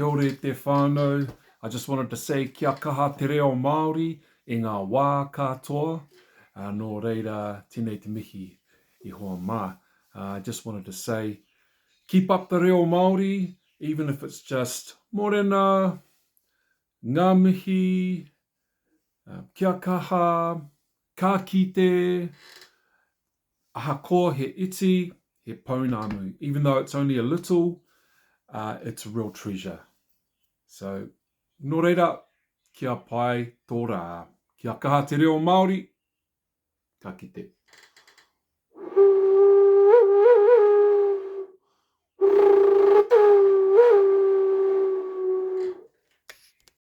Kia ora e te whānau. I just wanted to say kia kaha te reo Māori i ngā wā katoa. Uh, nō reira, tēnei te mihi i hoa mā. Uh, I just wanted to say, keep up the reo Māori, even if it's just morena, ngā mihi, uh, kia kaha, ka kite, Ahakoa he iti, he pounamu. Even though it's only a little, uh, it's a real treasure. So, nō reira, kia pai tō rā. Kia kaha te reo Māori, ka kite.